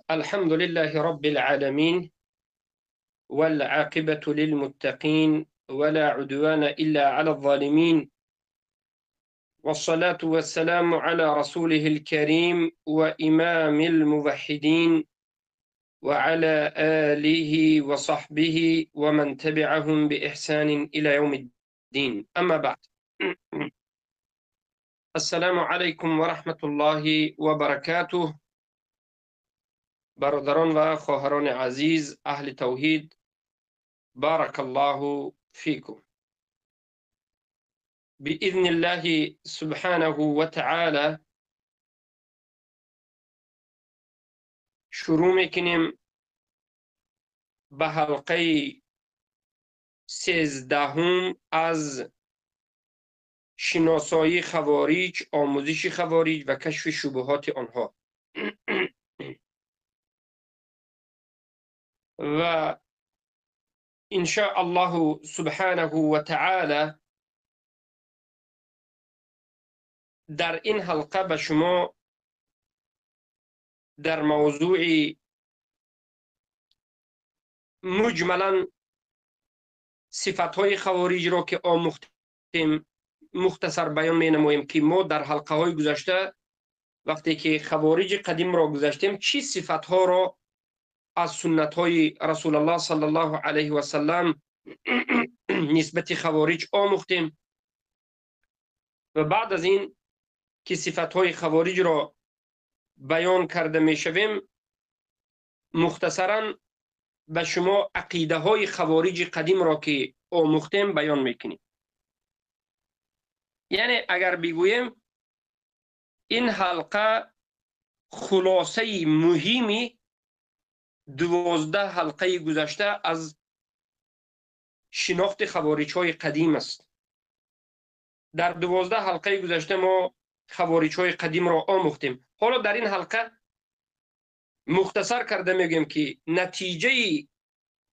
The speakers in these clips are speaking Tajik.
الحمد لله رب العالمين والعاقبة للمتقين ولا عدوان إلا على الظالمين والصلاة والسلام على رسوله الكريم وإمام الموحدين وعلى آله وصحبه ومن تبعهم بإحسان إلى يوم الدين. أما بعد، السلام عليكم ورحمة الله وبركاته. برادران و خواهران عزیز اهل توحید، بارک الله فیکم. باذن الله سبحانه و تعالی شروع میکنیم به حلقه 13 از شناسایی خوارج، آموزش خوارج و کشف شبهات آنها. و ان شاء الله سبحانه و تعالی در این حلقه به شما در موضوع مجملا صفتهای خوارج را که آموختیم مختصر بیان می نماییم که ما در حلقه های گذشته وقتی که خوارج قدیم را گذشتیم چی صفتها را از سنت های رسول الله صلی الله علیه و سلم نسبت خوارج آموختیم و بعد از این که صفت های خوارج را بیان کرده می شویم مختصرا به شما عقیده های خوارج قدیم را که آموختیم بیان میکنیم. یعنی اگر بگوییم این حلقه خلاصه مهمی 12 حلقه گذشته از شناخت خوارج های قدیم است. در 12 حلقه گذشته ما خوارج های قدیم را آموختیم. حالا در این حلقه مختصر کرده میگیم که نتیجه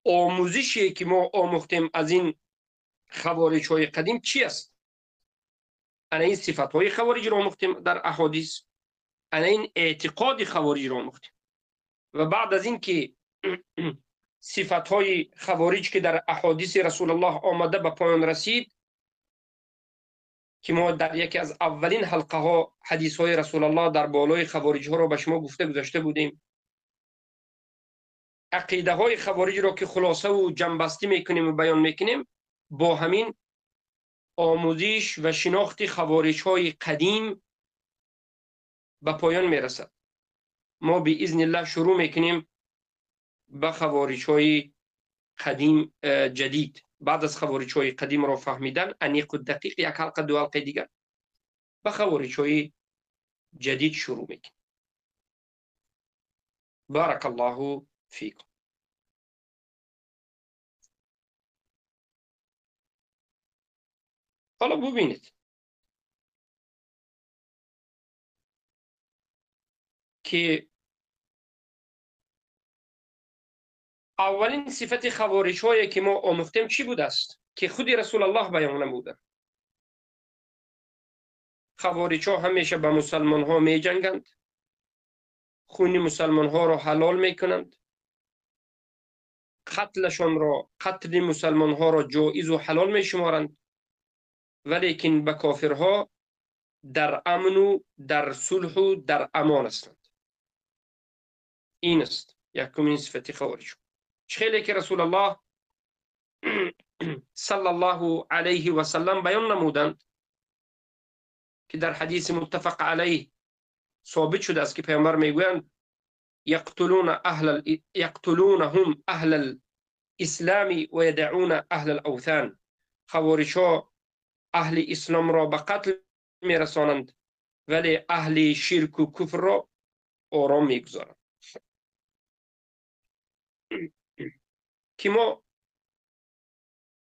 آموزشی که ما آموختیم از این خوارج های قدیم چی است؟ انا این صفت های خوارج را آموختیم در احادیث، انا این اعتقاد خوارج را آموختیم و بعد از این که صفت های خوارج که در احادیث رسول الله آمده به پایان رسید که ما در یکی از اولین حلقه ها حدیث های رسول الله در بالای خوارج ها را به شما گفته گذاشته بودیم، عقیده های خوارج را که خلاصه و جنبستی میکنیم و بیان میکنیم، با همین آموزش و شناخت خوارج های قدیم به پایان میرسد. ما به اذن الله شروع میکنیم به خوارج های قدیم جدید. بعد از خوارج های قدیم را فهمیدن انیق و دقیق یک حلقه دو حلقه دیگر به خوارج های جدید شروع میکنیم. بارک الله فیکم. حالا ببینید که اولین صفت خوارج هایی که ما آموختیم چی بوده است که خود رسول الله بیان نموده. خوارج ها همیشه به مسلمان ها می جنگند، خون مسلمان ها را حلال می کنند، قتلشان را، قتل مسلمان ها را جایز و حلال می شمارند، ولیکن به کافرها در امن و در صلح و در امان هستند. این است یکمین صفت خوارج. خیلی که رسول الله صلی الله علیه و سلم بیان نمودند که در حدیث متفق علیه ثابت شده است که پیامبر میگویند یقتلونهم اهل الاسلام و یدعون اهل الاوثان. خوارج ها اهل اسلام را به قتل میرسانند ولی اهل شرک و کفر را آرام میگذارند. که ما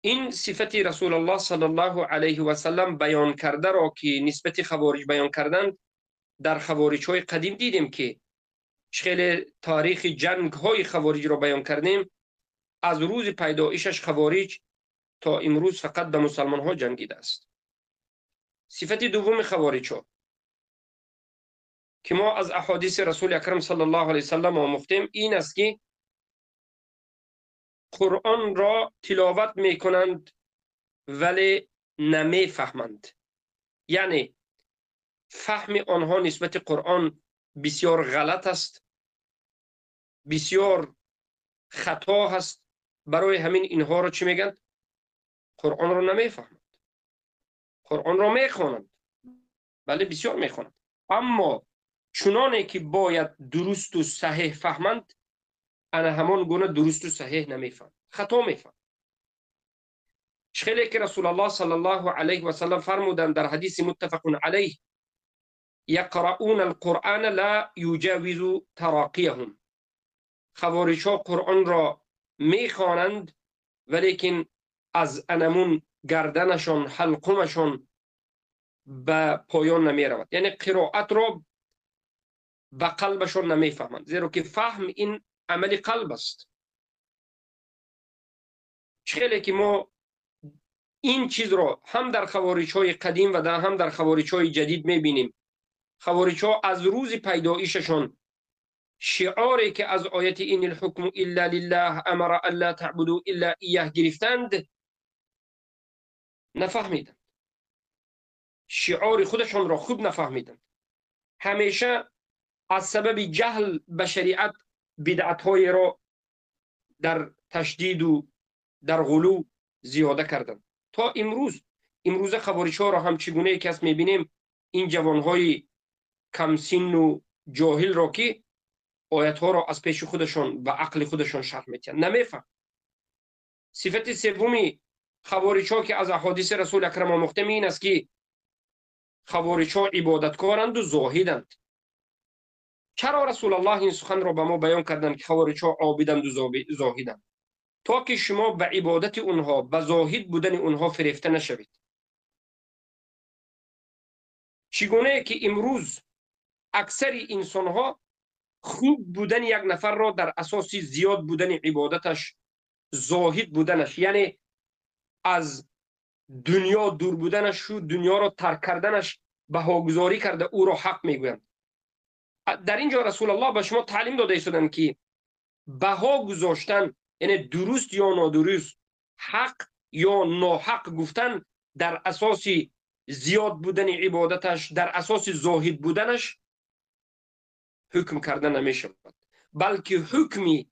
این صفت رسول الله صلی الله علیه و سلم بیان کرده را که نسبت خوارج بیان کردند در خوارج های قدیم دیدیم که خیلی تاریخ جنگ های خوارج را بیان کردیم. از روز پیدایشش خوارج تا امروز فقط به مسلمان ها جنگیده است. صفت دوم خوارج ها که ما از احادیث رسول اکرم صلی الله علیه وسلم آموختیم این است که قرآن را تلاوت میکنند ولی نمیفهمند. یعنی فهم آنها نسبت قرآن بسیار غلط است، بسیار خطا هست. برای همین اینها را چی میگن؟ قرآن را نمیفهمند. قرآن را میخوانند، بله بسیار میخوانند، اما چنانه که باید درست و صحیح فهمند انا همان گونه درست و صحیح نمیفهمند، خطا میفهمند. خیلی که رسول الله صلی الله علیه و سلم فرمودند در حدیث متفق علیه: یقرؤون القرآن لا یجاوز تراقیهم. خوارج ها قرآن را میخوانند ولیکن از انمون گردنشان، حلقمشان به پایان نمیرود، یعنی قرائت را به قلبشان نمیفهمند، زیرا که فهم این عمل قلب است. خیلی که ما این چیز را هم در خوارج های قدیم و هم در خوارج های جدید میبینیم. خوارج ها از روز پیدایششان شعاری که از آیت این الحکم الا لله امر الا تعبدوا الا ایه گرفتند نفهمیدند، شعار خودشان را خوب نفهمیدند. همیشه از سبب جهل به شریعت بدعت های را در تشدید و در غلو زیاده کردند تا امروز. امروز خوارج ها را هم چگونه که است میبینیم، این جوانهای کم سن و جاهل را که آیت ها را از پیش خودشان و عقل خودشان شرح میتن، نمیفهم. صفت سومی خوارج ها که از احادیث رسول اکرم آموختیم این است که خوارج ها عبادتکارند و زاهدند. چرا رسول الله این سخن را به ما بیان کردند که خوارج ها عابدند و زاهدند؟ تا که شما به عبادت اونها، به زاهد بودن اونها فریفته نشوید. چگونه که امروز اکثر انسان ها خوب بودن یک نفر را در اساس زیاد بودن عبادتش، زاهد بودنش، یعنی از دنیا دور بودنش و دنیا را ترک کردنش بهاگذاری کرده او را حق میگویند. در اینجا رسول الله به شما تعلیم داده ایستادند که بها گذاشتن، یعنی درست یا نادرست، حق یا ناحق گفتن در اساس زیاد بودن عبادتش، در اساس زاهد بودنش حکم کرده نمیشود، بلکه حکمی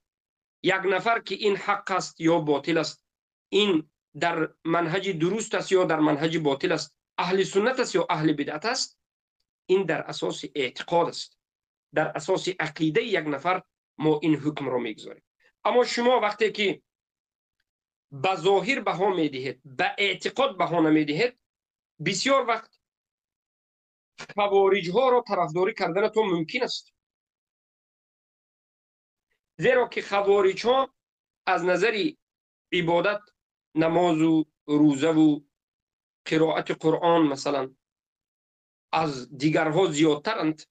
یک نفر که این حق است یا باطل است، این در منهج درست است یا در منهج باطل است، اهل سنت است یا اهل بدعت است، این در اساس اعتقاد است، در اساس عقیده یک نفر ما این حکم را میگذاریم. اما شما وقتی که به ظاهر بها میدهید، به اعتقاد بها نمیدهید، بسیار وقت خوارج ها را طرفداری کردنتون ممکن است، زیرا که خوارج ها از نظر عبادت، نماز و روزه و قرائت قرآن مثلا از دیگرها زیادترند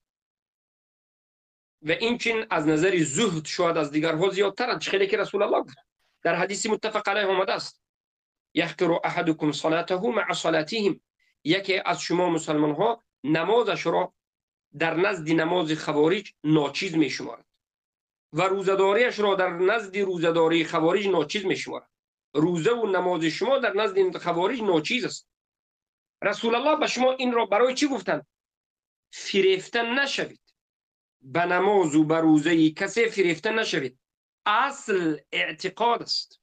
و اینچنین از نظر زهد شاید از دیگرها زیادترند. خیلی که رسول الله گفت در حدیث متفق علیه آمده است: یحقر احدکم صلاته مع صلاتهم. یکی از شما مسلمان ها نمازش را در نزد نماز خوارج ناچیز می شمارد و روزه‌داریش را در نزد روزه‌داری خوارج ناچیز می شمارد. روزه و نماز شما در نزد خوارج ناچیز است. رسول الله به شما این را برای چی گفتند؟ فریفته نشوید به نماز و به روزه کسی، فریفته نشوید. اصل اعتقاد است.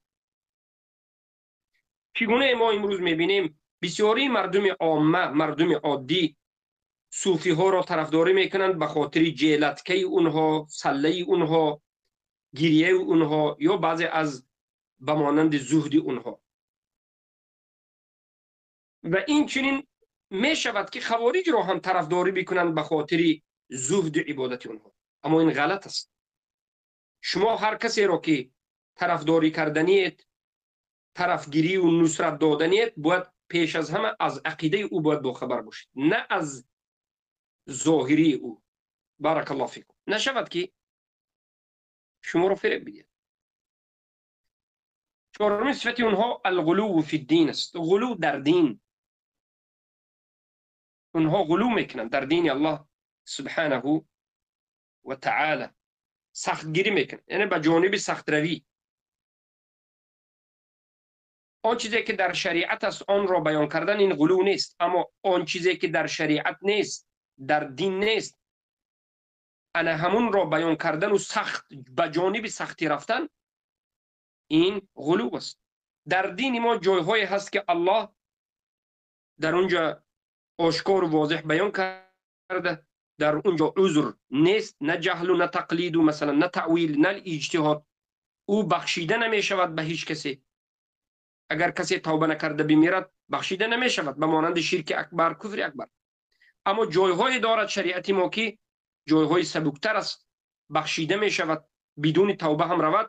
چگونه ما امروز میبینیم بسیاری مردم عامه، مردم عادی صوفی ها را طرفداری میکنند به خاطر جیلتکه اونها، سله اونها، گریه اونها یا بعضی از به مانند زهد اونها. و این چنین میشود که خوارج را هم طرفداری بکنند به خاطر زهد عبادت اونها، اما این غلط است. شما هر کسی را که طرفداری کردنیت، طرفگیری و نصرت دادنیت، باید پیش از همه از عقیده او باید باخبر باشید، نه از ظاهری او. بارک الله فیکم. نشود که شما رو فریب بدید. چهارمین صفت اونها الغلو فی الدین است. غلو در دین. اونها غلو میکنن در دین الله سبحانه ва таъала сахтгирӣ мекунад, яъне ба ҷониби сахтравӣ. Он чизе ки дар шариат аст, онро баён кардан ин ғулув нест, аммо он чизе ки дар шариат нест, дар дин нест, ана ҳамунро баён кардану сахт ба ҷониби сахтӣ рафтан ин ғулув аст. Дар дини мо ҷойҳое ҳаст, ки Аллоҳ дар унҷо ошкору возеҳ баён карда, дар унҷо узр нест, на ҷаҳлу, на тақлиду, масалан, на таъвил, на иҷтиҳод. Ӯ бахшида намешавад ба ҳеҷ касе. Агар касе тавба накарда бимирад, бахшида намешавад, ба монанди ширки акбар, куфри акбар. Аммо ҷойҳое дорад шариати мо, ки ҷойҳои сабуктар аст, бахшида мешавад, бидуни тавба ҳам равад,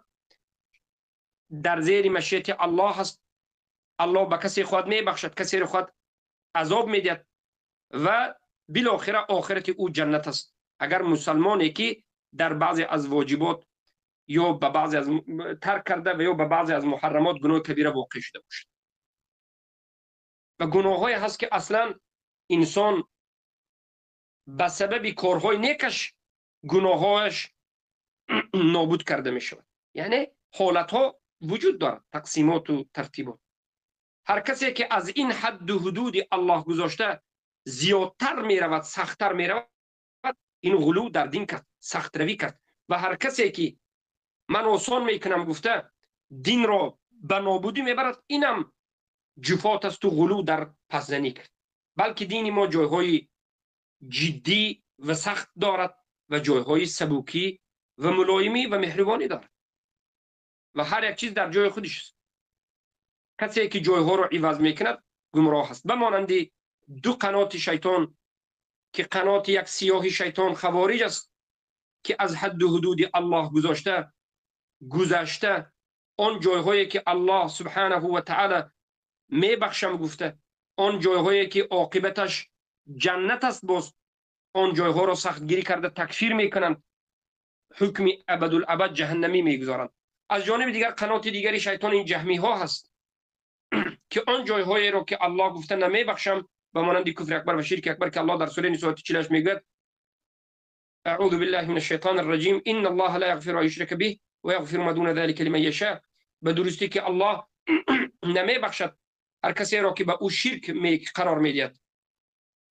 дар зери машиати Аллоҳ аст. Аллоҳ ба касе хоҳад мебахшад, касеро хоҳад азоб медиҳад ва билохира охирати ӯ ҷаннат аст. Агар мусалмоне ки дар баъзе аз воҷибот ё ба баъзе аз тарк карда ва ё ба баъзе аз муҳаррамот гуноҳи кабира воқеъ шуда бошад. Ва гуноҳҳое ҳаст, ки аслан инсон ба сабаби корҳои некаш гуноҳҳояш нобуд карда мешавад. Яъне ҳолатҳо вуҷуд дорад, тақсимоту тартибот. Ҳар касе ки аз ин ҳадду ҳудуди Аллоҳ гузошта зиёдтар меравад, сахттар меравад, ин ғулув дар дин кард, сахтравӣ кард. Ва ҳар касе ки ман осон мекунам гуфта динро ба нобудӣ мебарад, инам ҷуфот асту ғулув дар пасзанӣ кард. Балки дини мо ҷойҳои ҷиддӣ ва сахт дорад ва ҷойҳои сабукӣ ва мулоимӣ ва меҳрубонӣ дорад ва ҳар як чиз дар ҷои худаш аст. Касе ки ҷойҳоро иваз мекунад, гумроҳ аст. Ба монанди ду қаноти шайтон, ки қаноти як сиёҳи шайтон хавориҷ аст, ки аз ҳадду ҳудуди Аллоҳ гузошта гузашта, он ҷойҳое ки Аллоҳ субҳанаҳу ва таъала мебахшам гуфта, он ҷойҳое ки оқибаташ ҷаннат аст, боз он ҷойҳоро сахтгирӣ карда такфир мекунанд, ҳукми абадулабад ҷаҳаннамӣ мегузоранд. Аз ҷониби дигар қаноти дигари шайтон ин ҷаҳмиҳо ҳаст, ки он ҷойҳоеро ки Аллоҳ гуфта намебахшам, ба монанди куфри акбар ва ширки акбар, ки Аллоҳ дар сураи Нисо ояти 48 мегӯяд: аъузу биллаҳи мин ашшайтони рраҷим, инна Аллоҳа ла яғфиру ан юшрака биҳ ва яғфиру ма дуна залика лиман яша. Ба дурустӣ ки Аллоҳ намебахшад ҳар касеро ки ба ӯ ширк қарор медиҳад,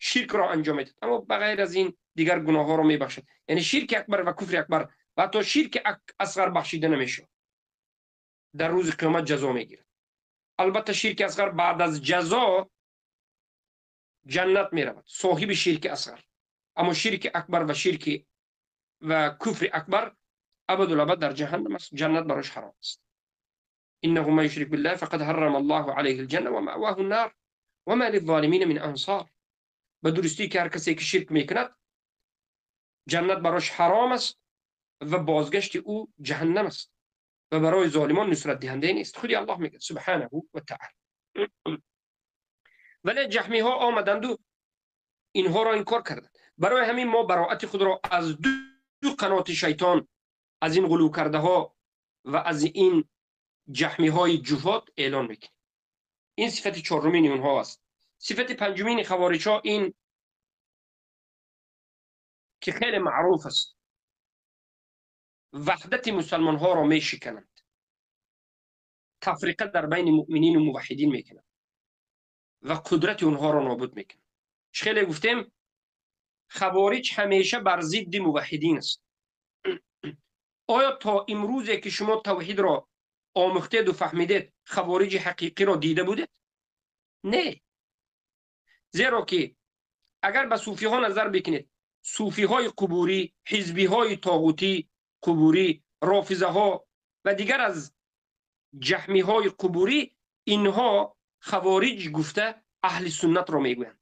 ширкро анҷом медиҳад, аммо ба ғайр аз ин дигар гуноҳҳоро мебахшад. Яъне ширки акбар ва куфри акбар ва ҳатто ширки асғар бахшида намешавад, дар рӯзи қиёмат ҷазо мегирад. Албатта, ширки асғар баъд аз ҷазо ҷаннат меравад соҳиби ширки асғар, аммо ширки акбар ва ширки ва куфри акбар абадулабад дар ҷаҳаннам аст, ҷаннат барош ҳаром аст. إنه من يشرك بالله فقد حرم الله عليه الجنة ومأواه النار وما للظالمين من أنصار. به درستی که هر کسی که شرک میکند، جنت براش حرام است و بازگشت او جهنم است و برای ظالمان نصرت دهنده نیست. خودی الله میگه سبحانه و تعالی. ولی جهمی ها آمدند و اینها را انکار کردند. برای همین ما براعت خود را از دو قنات شیطان، از این غلو کرده ها و از این جهمی های جفات اعلان میکنیم. این صفت چهارمین اونها است. صفت پنجمین خوارج ها این که خیلی معروف است، وحدت مسلمان ها را میشکنند، تفریقه در بین مؤمنین و موحدین میکنند و قدرت اونها را نابود میکنند. خیلی گفتیم خوارج همیشه بر ضد موحدین است. آیا تا امروزی که شما توحید را آموختید و فهمیدید، خوارج حقیقی را دیده بودید؟ نه. زیرا که اگر به صوفی ها نظر بکنید، صوفی های قبوری، حزبی های طاغوتی قبوری، رافضه ها و دیگر از جهمی های قبوری، اینها خوارج گفته اهل سنت را میگویند.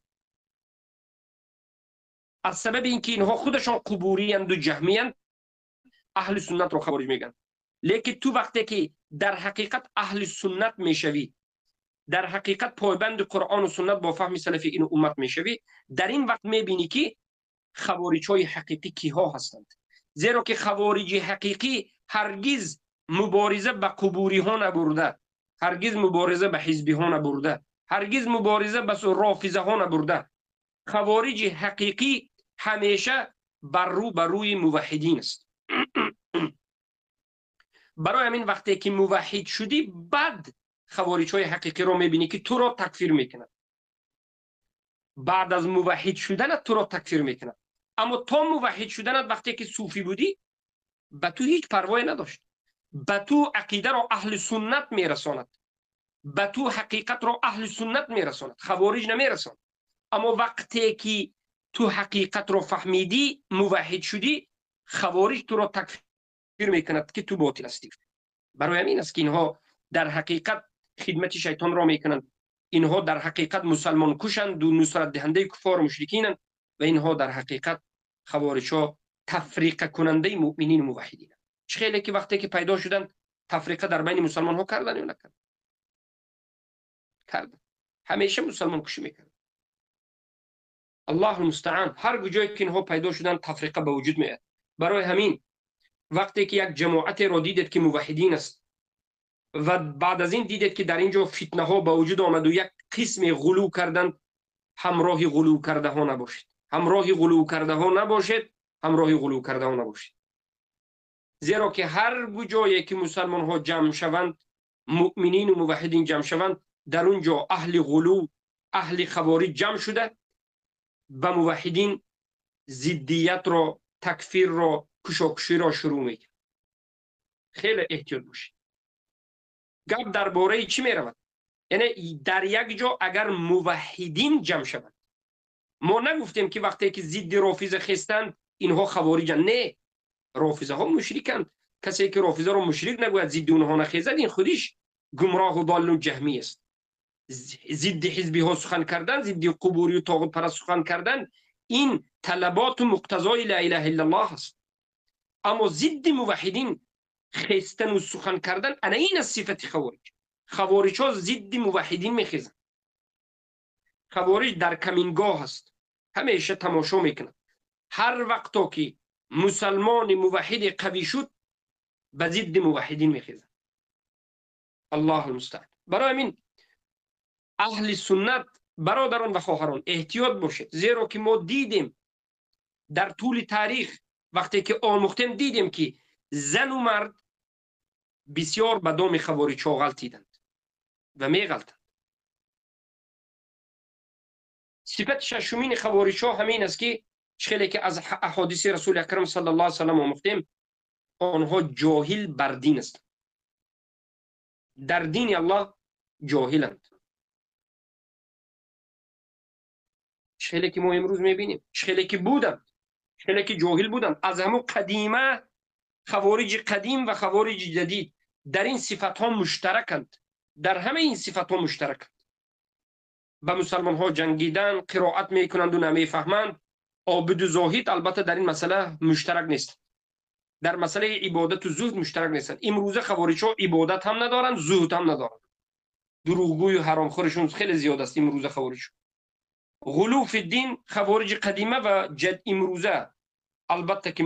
از سبب اینکه اینها خودشان قبوری اند و جهمی اند، اهل سنت را خوارج میگن. لیکن تو وقتی که در حقیقت اهل سنت میشوی، در حقیقت پایبند قرآن و سنت با فهم سلفی این امت میشوی، در این وقت میبینی که خوارج های حقیقی کیها هستند. زیرا که خوارج حقیقی هرگز مبارزه به قبوری ها نبرده، هرگز مبارزه به حزبی ها نبرده، هرگز مبارزه به رافضه ها نبرده. خوارج حقیقی همیشه بر رو بر روی موحدین است. برای همین وقتی که موحد شدی، بعد خوارج های حقیقی رو میبینی که تو را تکفیر میکنند. بعد از موحد شدنت تو را تکفیر میکنند. اما تا موحد شدنت وقتی که صوفی بودی، به تو هیچ پروایی نداشت. به تو عقیده را اهل سنت میرساند، به تو حقیقت را اهل سنت میرساند، خوارج نمیرساند. اما وقتی که تو حقیقت را فهمیدی، موحد شدی، خوارج تو را تکفیر میکند که تو باطل هستی. برای همین است که اینها در حقیقت خدمت شیطان را میکنند. اینها در حقیقت مسلمان کشند و نصرت دهنده کفار و مشرکینند و اینها در حقیقت خوارج ها تفریقه کننده مؤمنین و موحدین. خیلی که وقتی که پیدا شدن تفریقه در بین مسلمان ها کردن یا نکردن؟ کردن. همیشه مسلمان کشی میکردن. الله المستعان. هر جایی که اینها پیدا شدن تفریقه به وجود میاد. برای همین وقتی که یک جماعت را دیدید که موحدین است و بعد از این دیدید که در اینجا فتنه ها به وجود آمد و یک قسم غلو کردند، همراه غلو کرده ها نباشید، همراه غلو کرده ها نباشید، همراه غلو کرده ها نباشید. زیرا که هر جایی که مسلمان ها جمع شوند، مؤمنین و موحدین جمع شوند، در اونجا اهل غلو، اهل خوارج جمع شده به موحدین ضدیت را، تکفیر را، کشاکشی را شروع میکنه. خیلی احتیاط باشید. گپ درباره چی میرود؟ یعنی در یک جا اگر موحدین جمع شوند، ما نگفتیم که وقتی که ضد رافضه خستند اینها خوارجند. نه، رافضه ها مشرکند. کسی که رافضه را مشرک نگوید، ضد اونها نخیزد، این خودش گمراه و ضال و جهمی است. ضد حزبی ها سخن کردن، ضد قبوری و طاغوت پرست سخن کردن، این طلبات و مقتضای لا اله الا الله است. اما ضد موحدین خستن و سخن کردن، انا این از صفت خوارج. خوارج ها ضد موحدین میخیزند. خوارج در کمینگاه است، همیشه تماشا میکنند. هر وقتا که مسلمان موحد قوی شد، به ضد موحدین میخیزند. الله المستعان. برای همین اهل سنت، برادران و خواهران، احتیاط باشید. زیرا که ما دیدیم در طول تاریخ وقتی که آموختیم، دیدیم که زن و مرد بسیار به دام خوارج ها غلطیدند و میغلطند. صفت ششمین خوارج ها همین است که خیلی که از احادیث رسول اکرم صلی الله علیه و سلم آموختیم، آنها جاهل بر دین هستند، در دین الله جاهلند. خیلی که ما امروز میبینیم، خیلی که بودند، خیلی که جاهل بودند از همون قدیمه. خوارج قدیم و خوارج جدید در این صفت ها مشترکند، در همه این صفت ها مشترکند. به مسلمان ها جنگیدن، قرائت میکنند و نمیفهمند. عابد و زاهد البته در این مسئله مشترک نیست، در مسئله عبادت و زهد مشترک نیستند. امروزه خوارج ها عبادت هم ندارند، زهد هم ندارند. دروغگوی و حرامخورشون خیلی زیاد است امروزه خوارج. غلو فی الدین خوارج قدیمه و جد امروزه البته که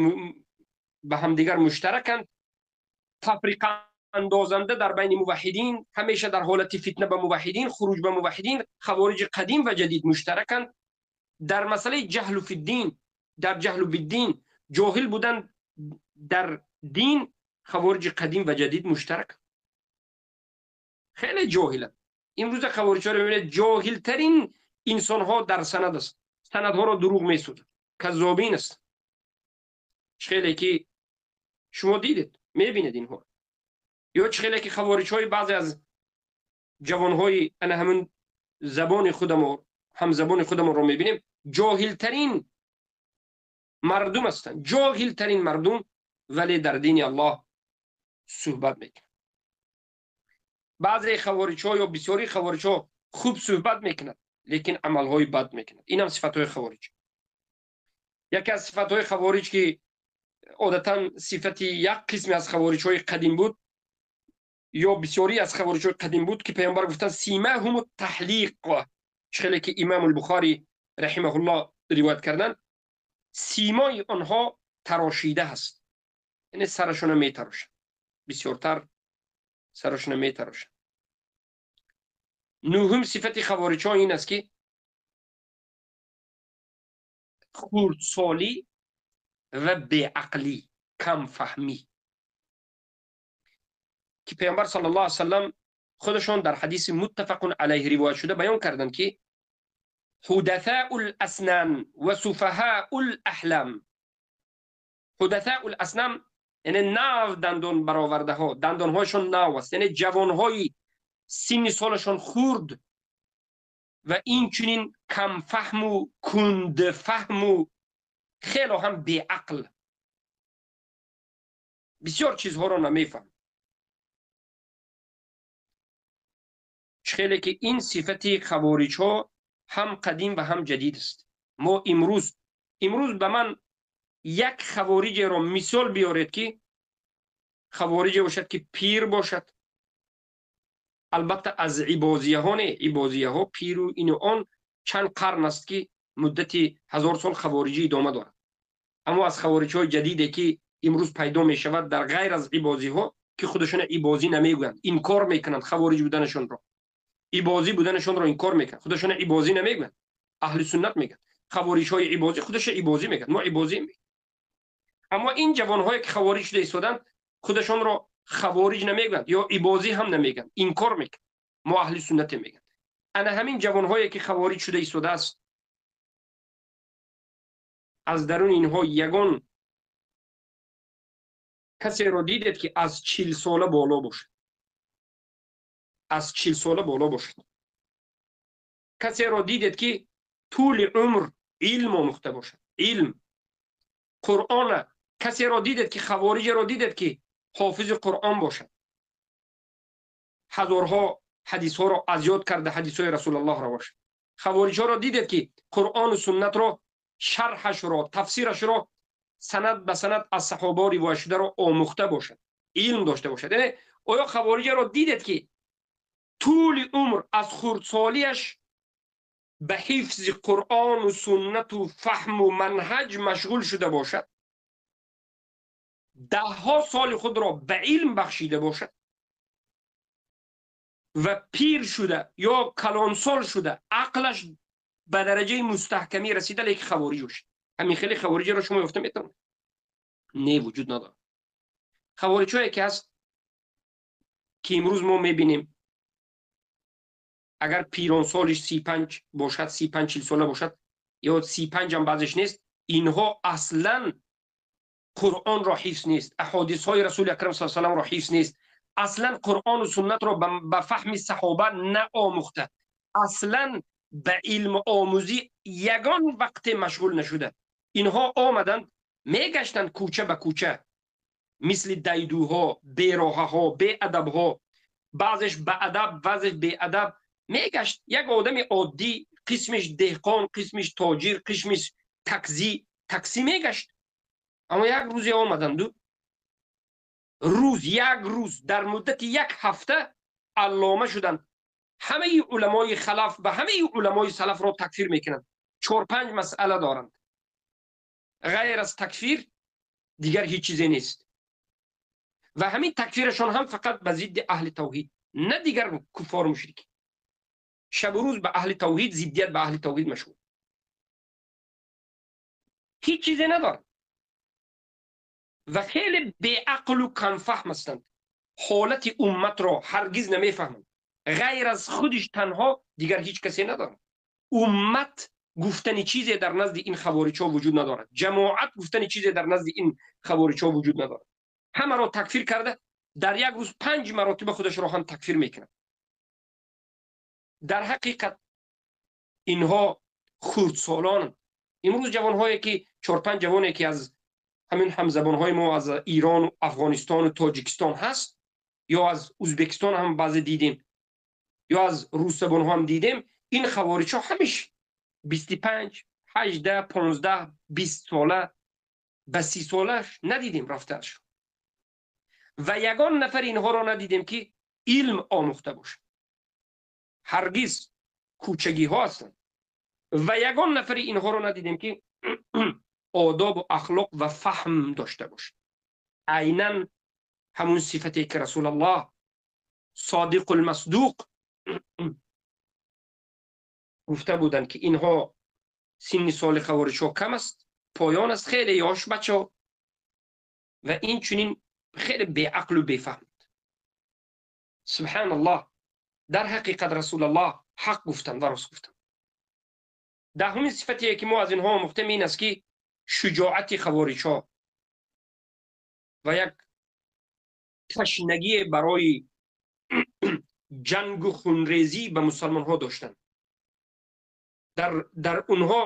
به همدیگر مشترکند. تفریقه اندازنده در بین موحدین، همیشه در حالت فتنه به موحدین، خروج به موحدین، خوارج قدیم و جدید مشترکند. در مسئله جهل فی الدین، در جهل بالدین، جاهل بودن در دین، خوارج قدیم و جدید مشترک. خیلی جاهلند. امروز خوارج ها رو می‌بینید جاهل ترین انسان ها در سند است. سندها را دروغ میسودند، کذابین است. خیلی که شما دیدید، میبینید اینها. یا خیلی که خوارج های بعضی از جوانهای انا همون زبان خودمون، هم زبان خودمون رو میبینیم، جاهل ترین مردم هستند، جاهل ترین مردم، ولی در دین الله صحبت میکنند. بعضی خوارج ها یا بسیاری خوارج ها خوب صحبت میکنند، لیکن عمل های بد میکنند. این هم صفت های خوارج. یکی از صفت های خوارج که عادتا صفت یک قسم از خوارج های قدیم بود یا بسیاری از خوارج های قدیم بود که پیامبر گفتن سیماهم التحلیق، خیلی که امام البخاری رحمه الله روایت کردن، سیمای آنها تراشیده هست، یعنی سرشون میتراشن، بسیارتر سرشون میتراشن. نهم صفت خوارج ها این است که خردسالی و بیعقلی، کم فهمی که پیامبر صلی الله علیه وسلم خودشان در حدیث متفق علیه روایت شده بیان کردند که حدثاء الاسنان و سفهاء الاحلام. حدثاء الاسنان یعنی نو دندان برآورده ها، دندانهایشان نو است، یعنی جوانهای سن سالشان خرد و این چنین کم فهم و کند فهم و خیلی هم بیعقل، بسیار چیزها را نمیفهم. خیلی که این صفت خوارج ها هم قدیم و هم جدید است. ما امروز به من یک خوارج را مثال بیارید که خوارج باشد که پیر باشد، البته از عبازیه ها نه، عبازیه ها پیر و این و آن چند قرن است که مدت 1000 سال خوارجی ادامه دارد. اما از خوارج های جدیدی که امروز پیدا می شود در غیر از عبازی ها که خودشون عبازی نمیگویند، انکار میکنند خوارج بودنشون را، عبازی بودنشون را انکار میکنند، خودشون عبازی نمیگویند، اهل سنت میگن. خوارج های عبازی خودش عبازی میگن، ما عبازی میگیم. اما این جوان هایی که خوارج شده ایستادند خودشون را خوارج نمیگن یا عبازی هم نمیگن، انکار میکنن، ما اهل سنت میگن. انا همین جوان هایی که خوارج شده ایستاده است، از درون اینها یگان کسی را دیدید که از 40 ساله بالا باشد، از 40 ساله بالا باشد. کسی را دیدید که طول عمر علم آموخته باشد، علم قرآن. کسی را دیدید که خوارج را دیدید که حافظ قرآن باشد، هزارها حدیث ها را از یاد کرده، حدیث های رسول الله را باشد. خوارج ها را دیدید که قرآن و سنت را، شرحش را، تفسیرش را سند به سند از صحابه روایت شده را آموخته باشد، علم داشته باشد. یعنی آیا خوارج را دیدید که طول عمر از خردسالیش به حفظ قرآن و سنت و فهم و منهج مشغول شده باشد، ده ها سال خود را به علم بخشیده باشد و پیر شده یا کلانسال شده، عقلش به درجه مستحکمی رسیده، لیکن خوارج باشد؟ همین خیلی خوارج را شما یافته میتونید؟ نه، وجود نداره. خوارج هایی که هست که امروز ما میبینیم، اگر پیران سالش 35 باشد، 35 40 ساله باشد یا 35 هم بعضش نیست، اینها اصلا قرآن را حفظ نیست، احادیث های رسول اکرم صلی الله علیه و سلم را حفظ نیست، اصلا قرآن و سنت را به فهم صحابه نآموخته، اصلا به علم آموزی یگان وقت مشغول نشده. اینها آمدند میگشتند کوچه به کوچه، مثل دیدوها، بیراهه ها، بی ادب ها، بعضش به ادب، بعضش بی ادب میگشت. یک آدم عادی، قسمش دهقان، قسمش تاجر، قسمش تاکسی میگشت. اما یک روزی آمدند، روز یک روز در مدت یک هفته علامه شدند، همه علمای خلف به همه علمای سلف را تکفیر میکنند. 4-5 مسئله دارند، غیر از تکفیر دیگر هیچ چیزی نیست. و همین تکفیرشان هم فقط به ضد اهل توحید، نه دیگر کفار مشرک. شب و روز به اهل توحید، ضدیت به اهل توحید مشغول، هیچ چیزی ندارند و خیلی بیعقل و کم فهم هستند. حالت امت را هرگز نمیفهمند، غیر از خودش تنها دیگر هیچ کسی ندارد. امت گفتن چیزی در نزد این خوارج ها وجود ندارد، جماعت گفتن چیزی در نزد این خوارج ها وجود ندارد. همه را تکفیر کرده، در یک روز 5 مراتب خودش را هم تکفیر میکند. در حقیقت اینها خردسالان. امروز جوانهایی که 4-5 جوانی که از همین همزبانهای ما از ایران و افغانستان و تاجیکستان هست، یا از ازبکستان هم بعضی دیدیم، یا از روس زبان هم دیدیم، این خوارج ها همیشه 25 18 15 20 ساله به 30 سالش ندیدیم رفتارش، و یگان نفر اینها را ندیدیم که علم آموخته باشه. هرگز کوچگی ها هستند و یگان نفر اینها را ندیدیم که آداب و اخلاق و فهم داشته باشه. عینا همون صفتی که رسول الله صادق المصدوق گفته بودند که اینها سن سال خوارج ها کم است، поён аст, хеле ёш бачаҳо ва инчунин хеле беақлу бефаҳм. Субҳаналлоҳ, дар ҳақиқат Расулаллоҳ ҳақ гуфтанд ва рост гуфтанд. Даҳумин сифате ки мо аз инҳо омӯхтем ин аст, ки шуҷоати хавориҷҳо ва як ташнагӣ барои ҷангу хунрезӣ ба мусалмонҳо доштанд. Дар онҳо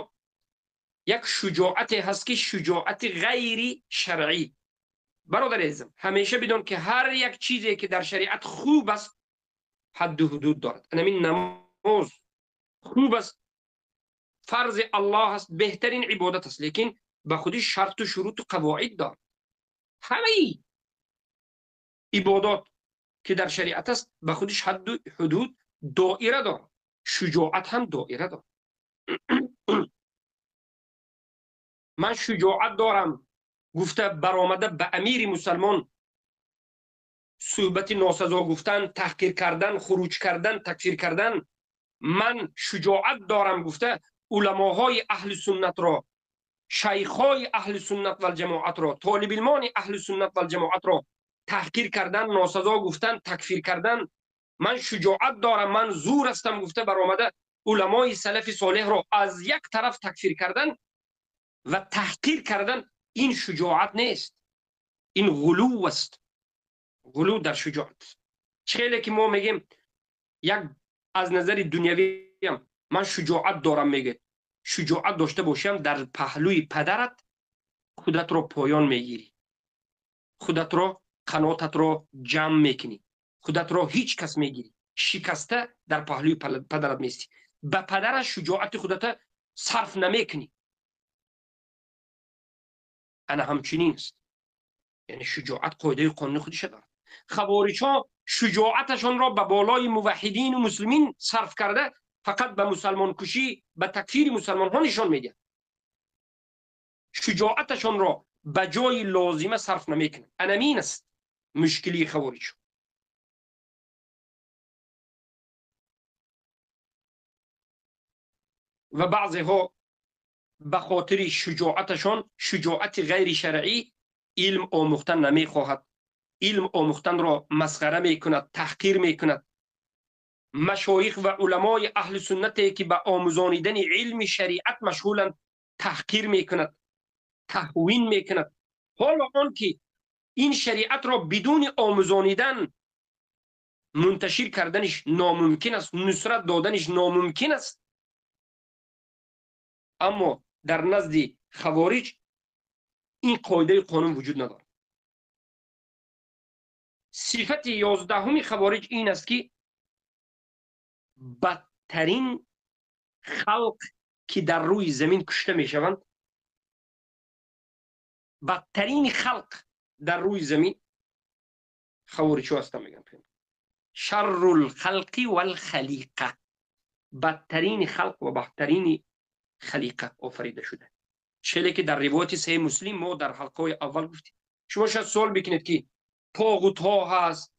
як шуҷоате ҳаст, ки шуҷоати ғайри шаръӣ. Бародари азизам, ҳамеша бидон, ки ҳар як чизе ки дар шариат хуб аст, ҳадду ҳудуд дорад. Ҳамин намоз хуб аст, фарзи Аллоҳ аст, беҳтарин ибодат аст, лекин ба худи шарту шуруту қавоид дорад. Ҳамаи ибодот ки дар шариат аст, ба худиш ҳадду ҳудуд, доира дорад. Шуҷоат ҳам доира дорад. Ман шуҷоат дорам гуфта баромада ба амири мусалмон суҳбати носазо гуфтан, таҳқир кардан, хуруҷ кардан, такфир кардан. Ман шуҷоат дорам гуфта уламоҳои аҳли суннатро, шайхҳои аҳли суннат валҷамоатро, толибилмони аҳли суннат валҷамоатро таҳқир кардан, носазо гуфтан, такфир кардан. Ман шуҷоат дорам, ман зур ҳастам гуфта баромада уламои салафи солеҳро аз як тараф такфир кардан ва таҳқир кардан, ин шуҷоат нест, ин ғулув аст. Ғулув дар шуҷоат. Хеле ки мо мегем, як аз назари дунявиам ман шуҷоат дорам мегӯяд. Шуҷоат дошта бошам, дар паҳлӯи падарат худатро поён мегирӣ, худатро, қанотатро ҷамъ мекунӣ, худатро ҳеҷ кас мегирӣ, шикаста дар паҳлӯи падарат меистӣ. Ба падараш шуҷоати худата сарф намекунӣ. Ана ҳамчунин аст. Яъне шуҷоат қоидаи қонуни худиша дорад. Хавориҷҳо шуҷоаташонро ба болои муваҳҳидину муслимин сарф карда, фақат ба мусалмонкушӣ, ба такфири мусалмонҳо нишон медиҳад. Шуҷоаташонро ба ҷои лозима сарф намекунанд. Анамин аст мушкилии хавориҷ. Ва баъзеҳо ба хотири шуҷоаташон, шуҷоати ғайри шаръӣ, илм омӯхтан намехоҳад, илм омӯхтанро масхара мекунад, таҳқир мекунад. Машоих ва уламои аҳли суннате ки ба омӯзонидани илми шариат машғуланд, таҳқир мекунад, таҳвин мекунад. Ҳоло он ки ин шариатро бидуни омӯзонидан мунташир карданиш номумкин аст, нусрат доданиш номумкин аст. Аммо дар назди хавориҷ ин қоидаи қонун вуҷуд надорад. Сифати 11-уми хавориҷ ин аст, ки бадтарин халқ ки дар рӯи замин кушта мешаванд, бадтарин халқ дар рӯи замин хавориҷҳо ҳастанд, мегӯянд. Шаррул халқи валхалиқа, бадтарини халқ ва бадтарини халиқа офарида шуда. Челе ки дар ривояти Саҳеҳи Муслим мо дар ҳалқаҳои аввал гуфтем. Шумо шояд суол бикунед, ки тоғутҳо ҳаст,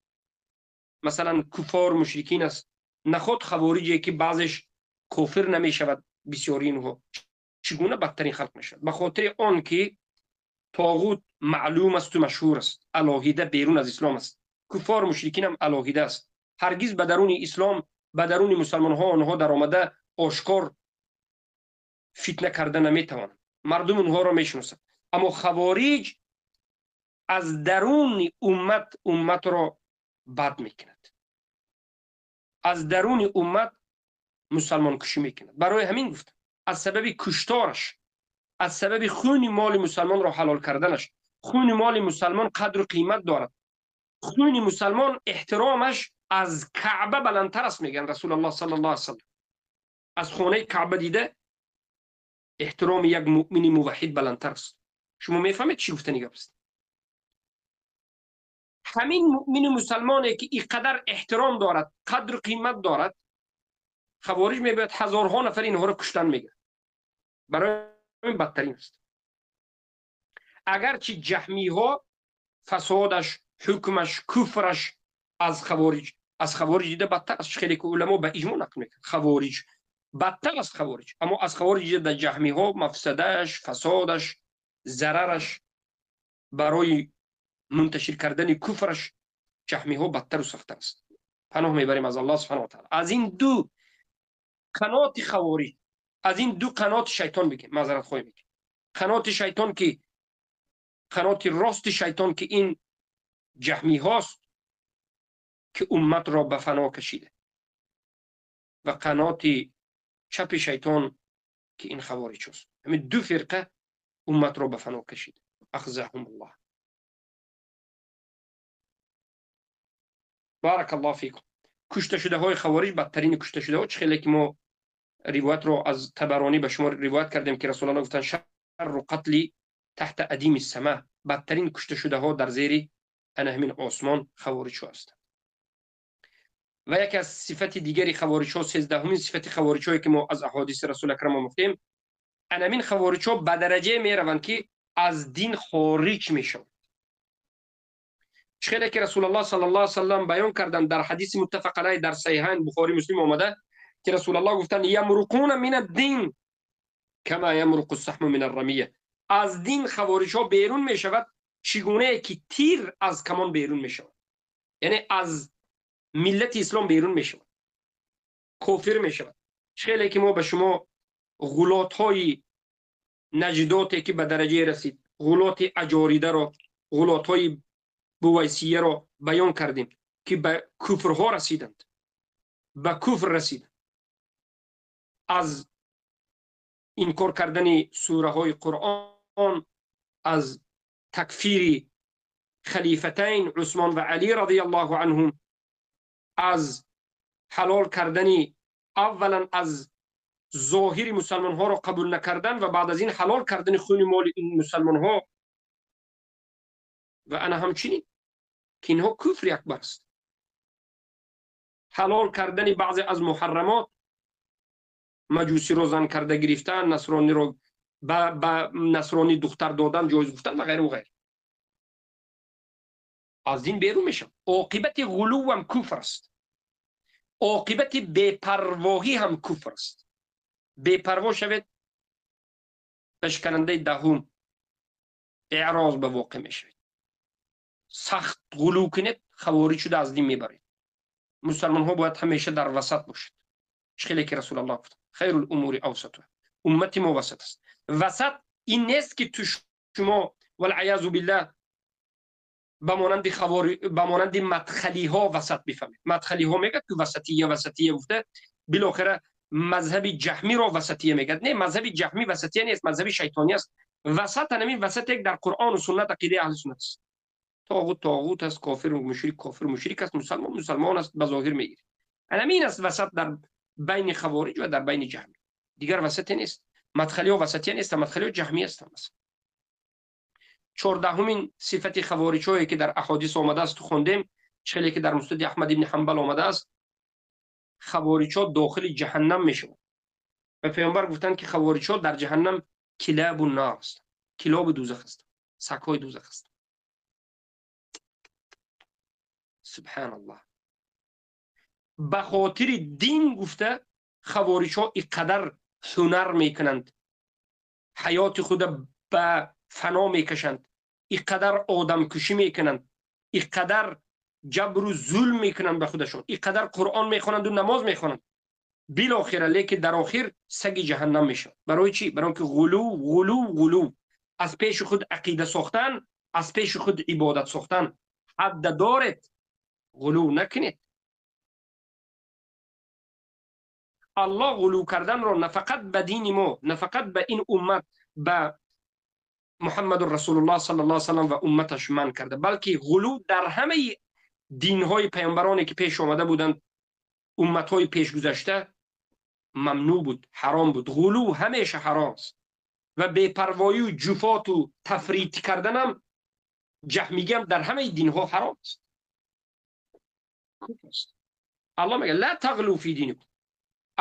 масалан куфор, мушрикин аст, наход хавориҷе ки баъзеш кофир намешавад, бисёри инҳо чӣ гуна бадтарин халқ мешавад? Ба хотири он ки тоғут маълум асту машҳур аст, алоҳида берун аз ислом аст. Куфор, мушрикин ҳам алоҳида аст. Ҳаргиз ба даруни ислом, ба даруни мусалмонҳо онҳо даромада ошкор фитна карда наметавонанд. Мардум онҳоро мешиносанд. Аммо хавориҷ аз даруни уммат умматро бад мекунад, аз даруни уммат мусалмонкушӣ мекунад. Барои ҳамин гуфтам, аз сабаби куштораш, аз сабаби хуни моли мусалмонро ҳалол карданаш. Хуни моли мусалмон қадру қимат дорад. Хуни мусалмон эҳтиромаш аз Каъба баландтар аст, мегӯянд Расулаллоҳ саллаллоҳу алайҳи васаллам. Аз хонаи Каъба дида эҳтироми як муъмини муваҳҳид баландтар аст. Шумо мефаҳмед, чӣ гуфтани гап аст? Ҳамин муъмини мусалмоне ки ин қадар эҳтиром дорад, қадру қимат дорад, хавориҷ мебояд ҳазорҳо нафар инҳоро куштан мегирад. Барои ҳамин бадтарин аст. Агарчи ҷаҳмиҳо фасодаш, ҳукмаш, куфраш аз хавориҷ дида бадтар аст. Хеле ки уламо ба иҷмо нақл мекунад, хавориҷ бадтар аст хавориҷ, аммо аз хавориҷ дида ҷаҳмиҳо мафсадааш, фасодаш зарараш барои мунташир кардани куфраш ҷаҳмиҳо бадтару сахттар аст. Паноҳ мебарем аз Аллоҳ субҳанаҳу ва таъала. Аз ин ду қаноти хавориҷ, аз ин ду қаноти шайтон бигем, маъзарат хоҳем мекунем. Қаноти шайтон ки қаноти рости шайтон ки ин ҷаҳмиҳост ки умматро ба фано кашида, ва қаноти чапи шайтон ки ин хавориҷ аст. Ҳамин ду фирқа умматро ба фано кашида. Ахзаҳум Аллоҳ. Барак Аллоҳ фикум. Кушташудаҳои хавориҷ бадтарини кушташудаҳо, чӣ хеле ки мо ривоятро аз Табаронӣ ба шумо ривоят кардем ки Расулуллоҳ гуфтанд шарру қатли таҳта адими сама, бадтарин кушташудаҳо дар зери ана ҳамин осмон хавориҷҳо ҳастанд. Ва яке аз сифати дигари хавориҷҳо, 13-умин сифати хавориҷҳое ки мо аз аҳодиси Расул акрам омӯхтем, ана ҳамин хавориҷҳо ба дараҷае мераванд ки аз дин хориҷ мешаванд. Чӣ хеле ки Расулуллоҳ саллаллоҳу алайҳи васаллам баён карданд дар ҳадиси муттафақ алайҳ дар Саҳиҳайн Бухорӣ Муслим омада ки Расулуллоҳ гуфтанд ямруқуна мин ад-дин кама ямруқу ас-саҳму мин ар-рамия. Аз дин хавориҷҳо берун мешавад чӣ гунае ки тир аз камон берун мешавад, яъне аз миллати ислом берун мешавад, кофир мешавад. Чӣ хеле ки мо ба шумо ғулотҳои наҷдоте ки ба дараҷае расид, ғулоти аҷоридаро, ғулотҳои бувайсияро баён кардем ки ба куфрҳо расиданд, ба куфр расиданд. Аз инкор кардани сураҳои Қуръон, аз такфири халифатайн Усмон ва Алӣ радияллоҳу анҳум, аз ҳалол кардани аввалан аз зоҳири мусалмонҳоро қабул накардан ва баъд аз ин ҳалол кардани хуни моли ин мусалмонҳо ва ана ҳамчунин ки инҳо куфри акбар аст. Ҳалол кардани баъзе аз муҳаррамот, маҷусиро зан карда гирифтан, насрониро ба насронӣ духтар додан ҷоиз гуфтан ва ғайру ғайр. Аз дин берун мешавад. Оқибати ғулувам куфр аст, оқибати бепарвоҳӣ ҳам куфр аст. Бепарво шавед, ба шиканандаи даҳум эъроз ба воқеъ мешавед. Сахт ғулув кунед, хавориҷ шуда аз дин мебаред. Мусалмонҳо бояд ҳамеша дар васат бошад. Чӣ хеле ки Расулуллоҳ гуфт хайрул умури авсатуҳа, уммати мо васат аст. Васат ин нест ки ту шумо валъаязу биллаҳ ба монанди ба монанди мадхалиҳо васат бифаҳмед. Мадхалиҳо мегӯяд ки васатия, васатия гуфта билохира мазҳаби ҷаҳмиро васатия мегӯяд. Не, мазҳаби ҷаҳмӣ васатия нест, мазҳаби шайтонӣ аст. Васат ҳамин васате дар Қуръону суннат ақидаи аҳли суннат аст. Тоғут тоғут аст, кофир мушрик кофир мушрик аст, мусалмон мусалмон аст, ба зоҳир мегиред. Ҳамин аст васат дар байни хавориҷ ва дар байни ҷаҳмӣ. Дигар васате нест. Мадхалиҳо васатия нестанд, мадхалиҳо ҷаҳмӣ ҳастанд. Масалан 14-умин сифати хавориҷҳое ки дар аҳодис омадааст хондем, чӣ хеле ки дар Муснади Аҳмад ибни Ҳанбал омадааст, хавориҷҳо дохили ҷаҳаннам мешаванд. Ва паёмбар гуфтанд ки хавориҷҳо дар ҷаҳаннам килабу нар ҳастанд, килоби дӯзах ҳастанд, сагҳои дӯзах ҳастанд. Субҳаналлоҳ. Ба хотири дин гуфта хавориҷҳо инқадар ҳунар мекунанд, ҳаёти худа ба фано мекашанд, инқадар одамкушӣ мекунанд, инқадар ҷабру зулм мекунанд ба худашон, инқадар Қуръон мехонанду намоз мехонанд, билохира лекин дар охир саги ҷаҳаннам мешавад. Барои чӣ? Барои ки ғулув, ғулув, ғулув, аз пеши худ ақида сохтан, аз пеши худ ибодат сохтан. Ҳадда доред, ғулув накунед. Аллоҳ ғулув карданро на фақат ба дини мо, на фақат ба ин уммат, ба Муҳаммаду Расулуллоҳ саллаллоҳу алайҳи васаллам ва умматаш манъ карда, балки ғулув дар ҳамаи динҳои паёмбароне ки пеш омада буданд, умматҳои пешгузашта мамнӯъ буд, ҳаром буд. Ғулув ҳамеша ҳаром аст ва бепарвоию ҷуфоту тафрит карданам, ҷаҳмигиам дар ҳамаи динҳо ҳаром аст, куфр аст. Аллоҳ мегӯяд ла тағлу фи диникум.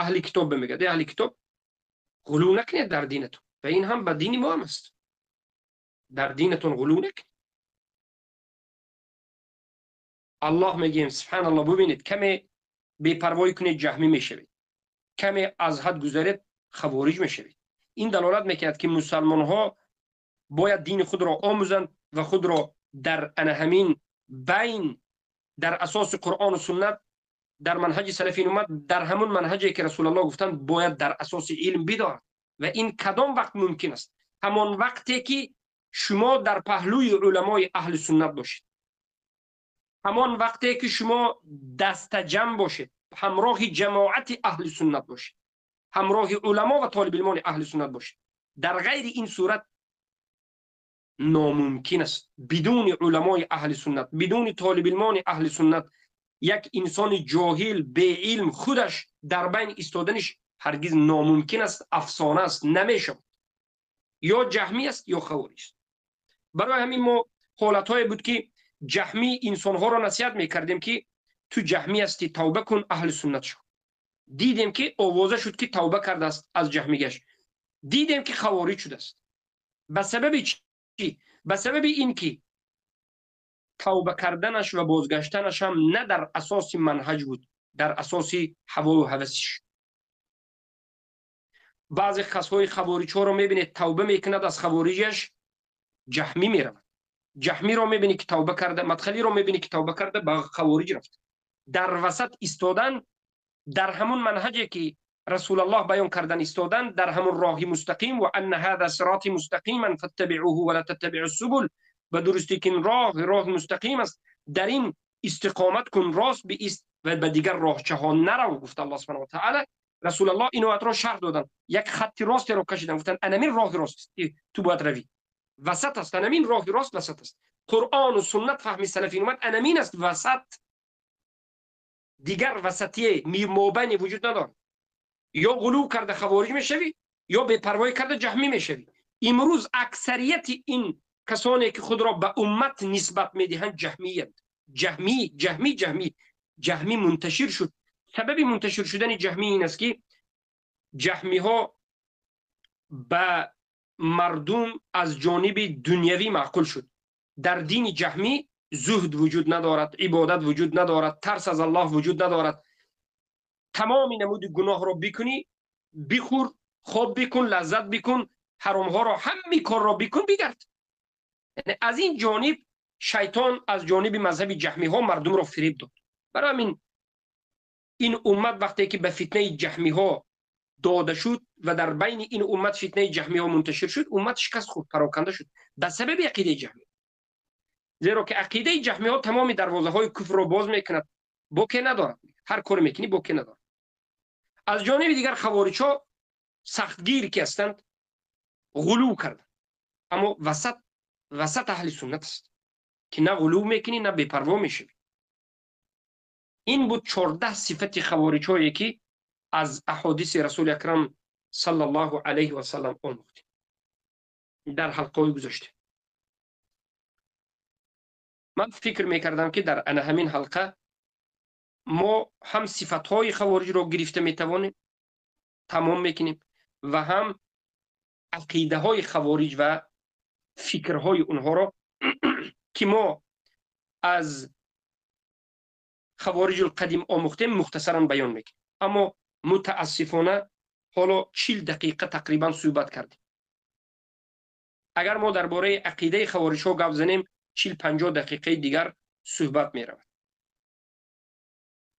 Аҳли китоб мегӯяд аҳли китоб ғулув накунед дар динатон, ва ин ҳам ба дини мо ҳам аст. Дар динатон ғулув накунед. Аллоҳ мегӯем субҳаналлоҳ, бубинед каме бепарвоӣ кунед ҷаҳмӣ мешавед, каме аз ҳад гузаред хавориҷ мешавед. Ин далолат мекунад ки мусалмонҳо Бояд дини худро омӯзанд ва худро дар ана ҳамин байн, дар асоси Қуръону суннат, дар манҳаҷи салафи уммат, дар ҳамон манҳаҷе ки Расулаллоҳ гуфтанд, бояд дар асоси илм бидорад. Ва ин кадом вақт мумкин аст? Ҳамон вақте ки шумо дар паҳлӯи уламои аҳли суннат бошед, ҳамон вақте ки шумо дастаҷам бошед, ҳамроҳи ҷамоати аҳли суннат бошед, ҳамроҳи уламо ва толибилмони аҳли суннат бошед. Дар ғайри ин сурат номумкин аст. Бидуни уламои аҳли суннат, бидуни толибилмони аҳли суннат, як инсони ҷоҳил, беилм худаш дар байн истоданиш ҳаргиз номумкин аст, афсона аст, намешавад. Ё ҷаҳмӣ аст, ё хавориҷ аст. Барои ҳамин мо ҳолатҳое буд ки ҷаҳмӣ инсонҳоро насиҳат мекардем ки ту ҷаҳмӣ ҳастӣ, тавба кун, аҳли суннат шав. Дидем ки овоза шуд ки тавба кардааст аз ҷаҳмигаш. Дидем ки хавориҷ шудааст. Ба сабаби чӣ? Ба сабаби ин ки тавба карданаш ва бозгаштанаш ҳам на дар асоси манҳаҷ буд, дар асоси ҳавою ҳавасиш. Баъзе касҳои хавориҷҳоро мебинед, тавба мекунад аз хавориҷаш, ҷаҳмӣ меравад. Ҷаҳмиро мебинӣ ки тавба карда, мадхалиро мебинӣ ки тавба карда, ба хавориҷ рафт. Дар васат истодан, дар ҳамон манҳаҷе ки Расулаллоҳ баён кардан истодан, дар ҳамон роҳи мустақим, ва анна ҳаза сироти мустақиман фаттабиъуҳу ва ла таттабиъу субул, ба дурустӣ ки ин роҳ роҳи мустақим аст, дар ин истиқомат кун, рост биист ва ба дигар роҳчаҳо нарав, гуфт Аллоҳ субҳанаҳу ва таъала. Расулаллоҳ ин оятро шарҳ доданд, як хатти ростеро кашиданд, гуфтанд анамин роҳи рост аст ки ту бояд равӣ. Васат аст, анамин роҳи рост васат аст. Қуръону суннат, фаҳми салафи уммат анамин аст, васат. Дигар васатие мобайне вуҷуд надорад. Ё ғулув карда хавориҷ мешавӣ, ё бепарвоӣ карда ҷаҳмӣ мешавӣ. Имрӯз аксарияти ин касоне ки худро ба уммат нисбат медиҳанд ҷаҳмиянд. Ҷаҳмӣ, ҷаҳмӣ, ҷаҳмӣ. Ҷаҳмӣ мунташир шуд. Сабаби мунташир шудани ҷаҳмӣ ин аст ки ҷаҳмиҳо ба мардум аз ҷониби дунявӣ маъқул шуд. Дар дини ҷаҳмӣ зуҳд вуҷуд надорад, ибодат вуҷуд надорад, тарс аз Аллоҳ вуҷуд надорад. Тамоми намуди гуноҳро бикунӣ, бихӯр, хоб бикун, лаззат бикун, ҳаромҳоро, ҳамаи корро бикун, бигард. Яъне аз ин ҷониб шайтон аз ҷониби мазҳаби ҷаҳмиҳо мардумро фиреб дод. Барои ҳамин ин уммат вақте ки ба фитнаи ҷаҳмиҳо дода шуд ва дар байни ин уммат фитнаи ҷаҳмиҳо мунташир шуд, уммат шикаст хӯрд, пароканда шуд ба сабаби ақидаи ҷаҳмӣ. Зеро ки ақидаи ҷаҳмиҳо тамоми дарвозаҳои куфрро боз мекунад, боке надорад, ҳар коре мекунӣ боке надорад. Аз ҷониби дигар хавориҷҳо сахтгир ки ҳастанд, ғулув карданд. Аммо васат, васат аҳли суннат аст ки на ғулув мекунӣ, на бепарво мешавӣ. Ин буд 14 сифати хавориҷҳое ки аз аҳодиси Расули Акрам саллаллоҳу алайҳи васаллам омӯхтем дар ҳалқаҳои гузашта. Ман фикр мекардам ки дар ана ҳамин ҳалқа мо ҳам сифатҳои хавориҷро гирифта метавонем, тамом мекунем, ва ҳам ақидаҳои хавориҷ ва фикрҳои онҳоро ки мо аз хавориҷул қадим омӯхтем, мухтасаран баён мекунем. Аммо мутаассифона ҳоло 40 дақиқа тақрибан суҳбат кардем. Агар мо дар бораи ақидаи хавориҷҳо гап занем, 40-50 дақиқаи дигар суҳбат меравад.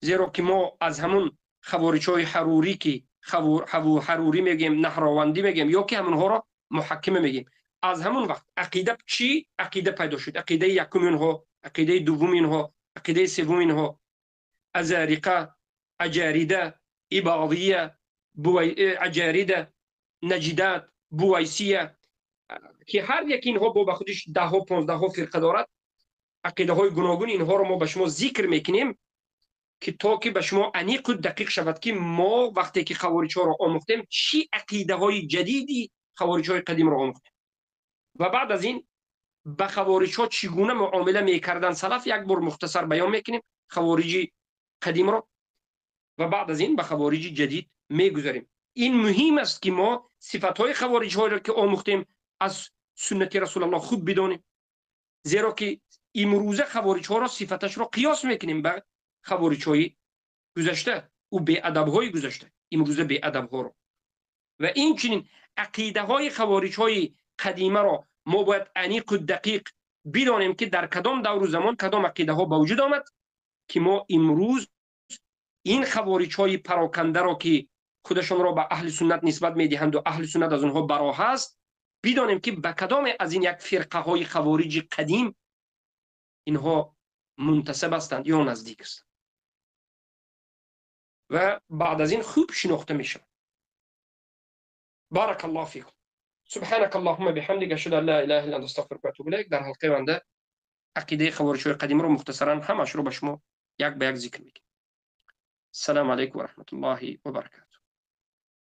Зеро ки мо аз ҳамун хавориҷҳои ҳарурӣ ки ҳарурӣ мегӯем, наҳровандӣ мегӯем, ё ки ҳамунҳоро муҳаккима мегӯем, аз ҳамун вақт ақида чӣ ақида пайдо шуд? Ақидаи якуми онҳо, ақидаи дуввуми онҳо, ақидаи севуми онҳо, азариқа, аҷарида, ибодия, аҷарида, наҷидат, бувайсия, ки ҳар яки инҳо бо ба худиш даҳҳо, понздаҳҳо фирқа дорад. Ақидаҳои гуногун инҳоро мо ба шумо зикр мекунем ки то ки ба шумо аниқу дақиқ шавад ки мо вақте ки хавориҷҳоро омӯхтем, чӣ ақидаҳои ҷадиди хавориҷҳои қадимро омӯхтем ва баъд аз ин ба хавориҷҳо чӣ гуна муомила мекарданд салаф, як бор мухтасар баён мекунем хавориҷи қадимро ва баъд аз ин ба хавориҷи ҷадид мегузарем. Ин муҳим аст ки мо сифатҳои хавориҷҳоро ки омӯхтем аз суннати Расулаллоҳ хуб бидонем, зеро ки имрӯза хавориҷҳоро сифаташро қиёс мекунем ба хавориҷҳои гузашта, ӯ беадабҳои гузашта, имрӯза беадабҳоро. Ва инчунин ақидаҳои хавориҷҳои қадимаро Мо бояд аниқу дақиқ бидонем, ки дар кадом давру замон кадом ақидаҳо ба вуҷуд омад, ки мо имрӯз ин хавориҷҳои парокандаро, ки худашонро ба аҳли суннат нисбат медиҳанду аҳли суннат аз онҳо бароҳ аст, бидонем, ки ба кадоме аз ин як фирқаҳои хавориҷи қадим инҳо мунтасаб ҳастанд ё наздик ҳастанд ва баъд аз ин хуб шинохта мешавад. بارك الله فيكم. سبحانك اللهم بحمدك، أشهد أن لا إله إلا أنت، أستغفرك وأتوب إليك. Дар ҳалқаи оянда ақидаи хавориҷҳои қадимро мухтасаран ҳамаашро ба шумо як ба як зикр мекунем. السلام عليكم ورحمة الله وبركاته.